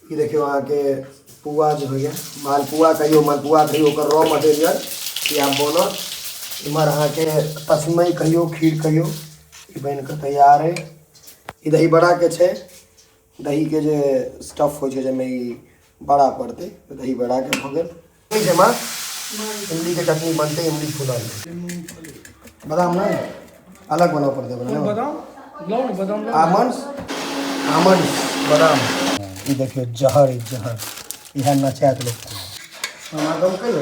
ई देखियौ अहाँके पुआ जे होइए, मालपुआ कहियौ, मालपुआ कहियौ, ओकर रॉ मटेरियल ई आब बनत। इम्हर अहाँके तस्मै कहियौ, खीर कहियौ, ई बनि कऽ तैयार अइ। ई दही बड़ाके छै, दहीके जे स्टफ होइ छै जाहिमे ई बड़ा पड़तै, दही बड़ाके भऽ गेल। छै माँ, इमलीके चटनी बनतै, इमली फूलल बादाम नहि अलग बनबऽ पड़तै ओकरा ने। बादाम लाउ ने, बादाम लाउ। आमंड्स, आमंड्स, बादाम। ई देखियौ जहर, ई जहर इएह नचायत लोक। मामा गम कहियो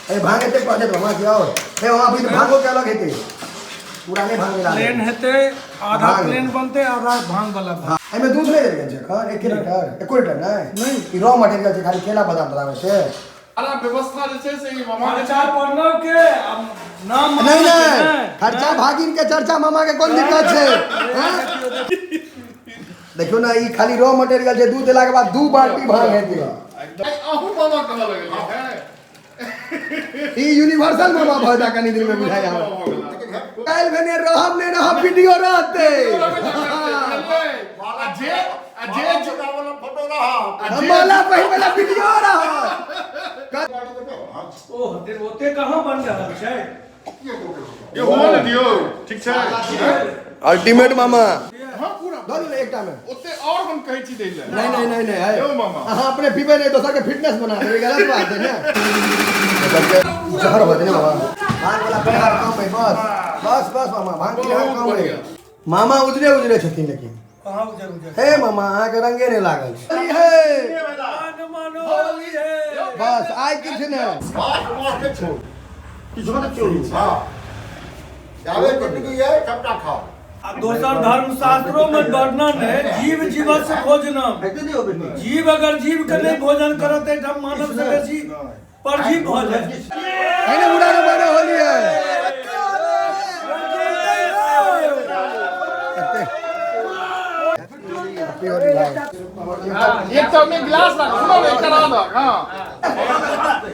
अरे भांग एते पड़ जायत मामा की और हे वहाँ अभी तो भांगो के अलग हेतै, पूरा नहि भांग मिला प्लेन हेतै आधा, भांग। प्लेन बनतै आधा, भांग वाला भांग। एहिमे दूध नहि देल गेल छै एखन 1 लीटर, एको लीटर नहि। नहि। ई रॉ मटेरियल छै, खाली केला बादाम तादाम छै। सारा व्यवस्था जे छै से ई मामा के खर्चा प्रणव के आ नाम मामा नहीं के। नहीं, खर्चा भागिन के, चर्चा मामा के कोन दिक्कत छै? हैं? देखियौ ने, ई खाली रॉ मटेरियल छै, दूध देला के बाद 2 बाल्टी भांग हेतै। अहूँ मामा कहऽ लगलियै हैं। ई यूनिवर्सल मामा भऽ जा कनी दिन में बुझाइ हमरा। काल्हि भने रहब नहि रहब, वीडियो रहतै। आ जे आ जे आ जे माला पहिर वाला वीडियो रहत। ओह, देर ओते कहाँ बन रहल छै? ये हुआ ने दियौ, ठीक छै। अल्टीमेट मामा। हँ, पूरा दऽ दियौ ने एकटा में। ओते और हम कहै छी दै लए। नहीं नहीं नहीं नहीं है। यौ मामा। अहाँ अपने पीबै नहीं, दोसर के फिटनेस बना देबै, गलत बात है ने। सबके जहर हो ने मामा। भांग वाला पिनहार कम है, बस बस बस मामा, भांग पिनहार बहुत कम है। बढ़िया। मामा उजरे उजरे छथिन लेकिन। कहाँ उजर उजर? हे मामा, अहाँके रंगे नहि लागल है। मान मानो होली है। बस आइ किछु नहि। जाबे जिंदगी है सबटा खाओ। आ दोसर धर्म शास्त्रों में वर्णन है, जीव जीवस भोजनम। जीव अगर जीव के नहीं भोजन करत है, हम मानव से बेसी परजीव भऽ जाए। एने बुढ़ा के बने होली है। हैप्पी होली भाई। एकटा में गिलास राख, सुनो ने, एकटा राख, हँ।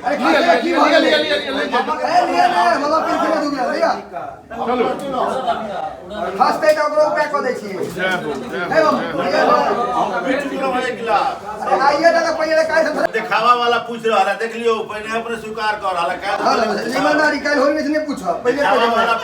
अरे की की भऽ लिअ गेलै? लिअ लिअ लिअ, लिअ। ए लिअ ने मामा, पीछे में दुगला लिअ। चलू। खसतै तऽ ओकरो उपाय कऽ दै छियै। जय हो, जय हे हो। मामा, लिअ ने। अरे आइए दादा, पहिले काल्हि से देखावा वाला पूछ रहा है, देख लियो, पहले अपने स्वीकार कर रहा है। ईमानदारी काल्हि होली से नहि पूछब पहिले। देखावा पहिले वाला।